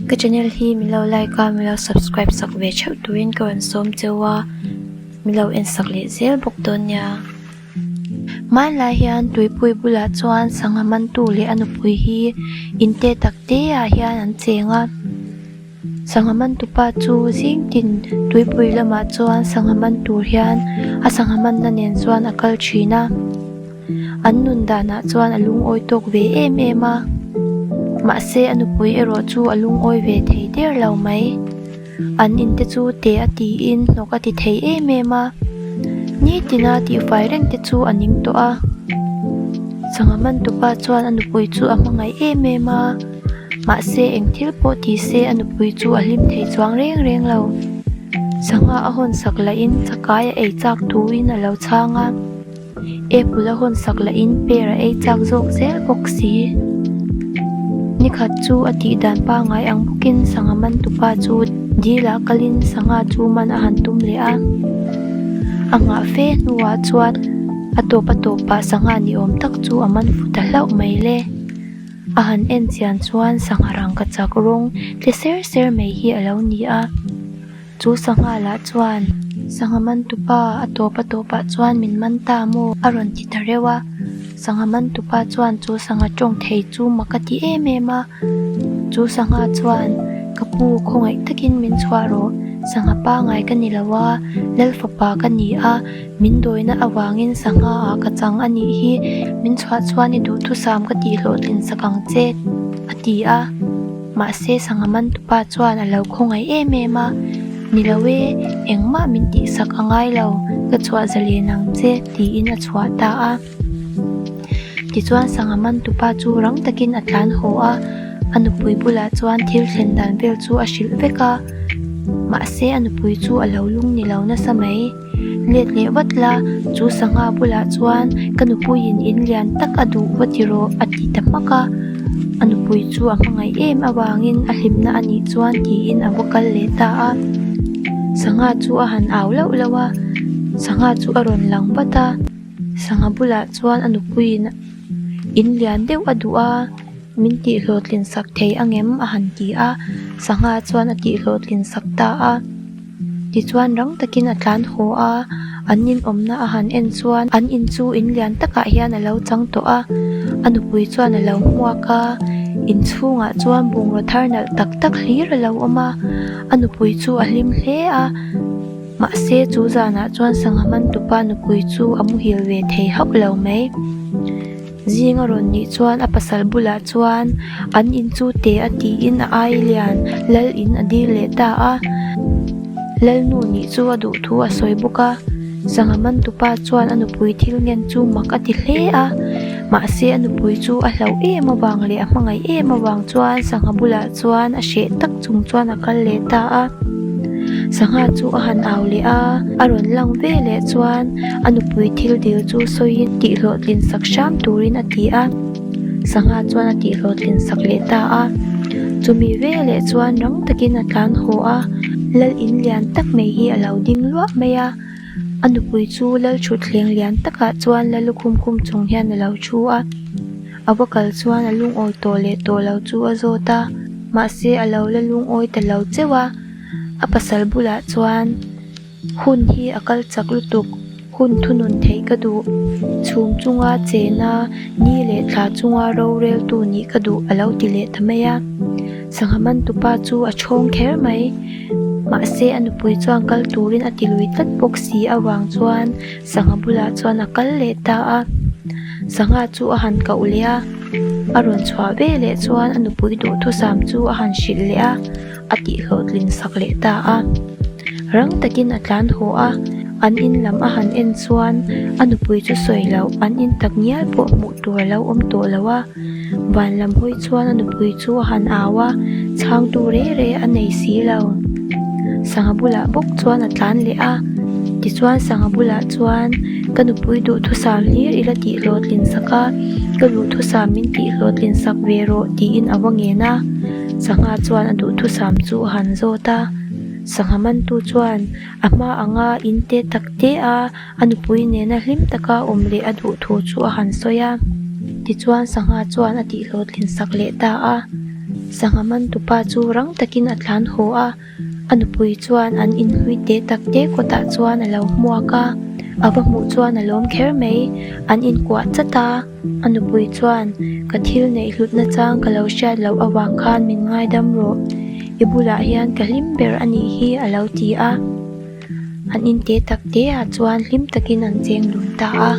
Ka channel hi min lo like a, min lo subscribe sak ve theuh turin ka rawn sawm cheu a, min lo en sak leh zel bawk dawn nia. Hmanlai hian tuipui bulah chuan sangha mantu leh a nupui hi in te tak te ah hian an cheng a. Sangha mantupa chu zing tin tuipui lamah chuan sangha man tur hian a sangha manna nen chuan a kal thin a. An nun danah chuan a lungawi tawk ve em em a, mahse a nupui erawh chu a lungawi ve thei der lo mai. An in te chu te a tiin hnawk a ti thei em em a, nitina tihfai reng te chu a ning tawh a. Sangha mantupa chuan a nupui chu a hmangaih em em a, mahse eng thil pawh ti se a nupui chu a hlim thei chuang reng reng lo. Sangha a hawn sak lahin chakai a ei chak thuin a lo chhang a. Apple a hawn sak lahin pear a ei chak zawk zel bawk si. Nikhat chu a tih dan pangngai ang bawkin sangha man tupa chu dil ah kalin sangha chu man a han tum leh a. A nghah fe hnuah chuan a tawp a tawpah sangha ni awm tak chu a man fu ta hlauh mai le. A han en chian chuan sangha rangkachak rawng tle ser ser mai hi a lo ni a. Chu sangha lah chuan sangha man tupa a tawp a tawpah chuan min man ta maw a rawn ti ta reuh a. Sangha man tupa chuan chu sangha tawng thei chu mak a ti em em a. Chu sangha chuan ka pu khawngaih takin min chhuah rawh, sangha pangai ka ni lo a, lal fapa ka ni a, min dawina avangin sangha ah ka chang a nih hi, min chhuah chuan i duhthusam ka tih hlawhtlin sak ang che a ti a. Mahse sangha man tupa chuan a lo khawngaih em em a, Ni lo e, engmah min tihsak a ngai lo, ka chhuah zalen ang che, tiin a chhuah ta a. Tichuan sangha man tupa chu rang takin a tlan haw a, a nupui bulah chuan thil thlen dan vel chu a hrilh vek a. Mahse a nupui chu a lo lung ni lo nasa mai. Let leh vat la, chu sangha bulah chuan ka nupuiin in lian tak a duh va ti rawh a ti ta hmak a. A nupui chu a hmangaih em avangin a hlimna a nih chuan tiin a va kal leh ta a. Sangha chu a han au lauh lauh a, sangha chu a rawn lang vat a. Sangha bulah chuan a nupuiin in lian deuh a duh a, min tihhlawhtlin sak thei angem a han ti a, sangha chuan a tihhlawhtlin sak ta a. Tichuan rang takin a tlan haw a, an in awmna a han en chuan an in chu in lian takah hian a lo chang tawh a, a nupui chuan a lo hmuak a, inchhungah chuan bungraw thar nalh tak tak hlir a lo awm a, a nupui chu a hlim hle a, mahse chu zanah chuan sangha man tupa nupui chu a muhil ve thei hauh lo mai. Zing a rawn nih chuan a pasal bulah chuan an in chu te a tiin a ai lian lal in a dil leh ta a. Lalnu nih chu a duh thu a sawi bawk a. Sangha man tupa chuan a nupui thil ngen chu mak a ti hle a. Mahse a nupui chu a hlauh em avang leh a hmangaih em avang chuan sangha bulah chuan a hreh tak chung chuan a kal leh ta a. Sangha chu a han au leh a, a rawn lang ve leh chuan a nupui thil dil chu sawiin tihhlawhtlin sak hram turin a ti a. Sangha chuan a tihhlawhtlin sak leh ta a. Chumi ve leh chuan rang takin a tlan haw a, lal in lian tak mai hi a lo ding luah mai a. A nupui chu lal thutthleng lian takah chuan la lukhum khum chung hian a lo thu a. A va kal chuan a lungawi tawh leh tawh lo chu a zawt a, mahse a lo la lungawi ta lo cheuh a. A pasal bulah chuan hun hi a kal chak lutuk, hun thunun theih ka duh, chhum chunga chena ni leh thla chunga roreltu nih ka duh a lo ti leh ta mai a. Sangha man tupa chu a chhawng kher mai. Mahse a nupui chuan kal turin a ti lui tlat bawk si avang chuan sangha bulah chuan a kal leh ta a. Sangha chu a han koh leh a, a rawn chhuah ve leh chuan a nupui duhthusam chu a han hrilh leh a, a tihhlawhtlin sak leh ta a. Rang takin a tlan haw a, an in lam a han en chuan a nupui chu sawi loh an in tak ngial pawh hmuh tur a lo awm tawh lo a. Van lam hawi chuan a nupui chu a han au a, chhangtu reh reh a nei si lo. Sangha bulah bawk chuan a tlan leh a, tichuan sangha bulah chuan ka nupui duhthusam hlir ila tih hlawhtlin sak a, ka duhthusam min tih hlawhtlin sak ve rawh tiin a va ngen a. Sangha chuan a duhthusam chu a han zawt a, sangha mantu chuan a hma anga in te tak te a, A nupui nena hlim taka awm leh a duh thu chu a han sawi a. Tichuan sangha chuan a tihhlawhtlin sak leh ta a. Sangha mantupa chu rang takin a tlan haw a, a nupui chuan an inhlui teh tak te kawtah chuan a lo hmuak a, a va hmuh chuan a lawm kher mai, an inkuah chat a, a nupui chuan ka thil neih hlutna chang ka lo hriat loh avang khan min ngaidam rawh, i bulah hian ka hlim ber a nih hi a lo ti a. An in teh tak te ah chuan hlim takin an cheng dun ta a.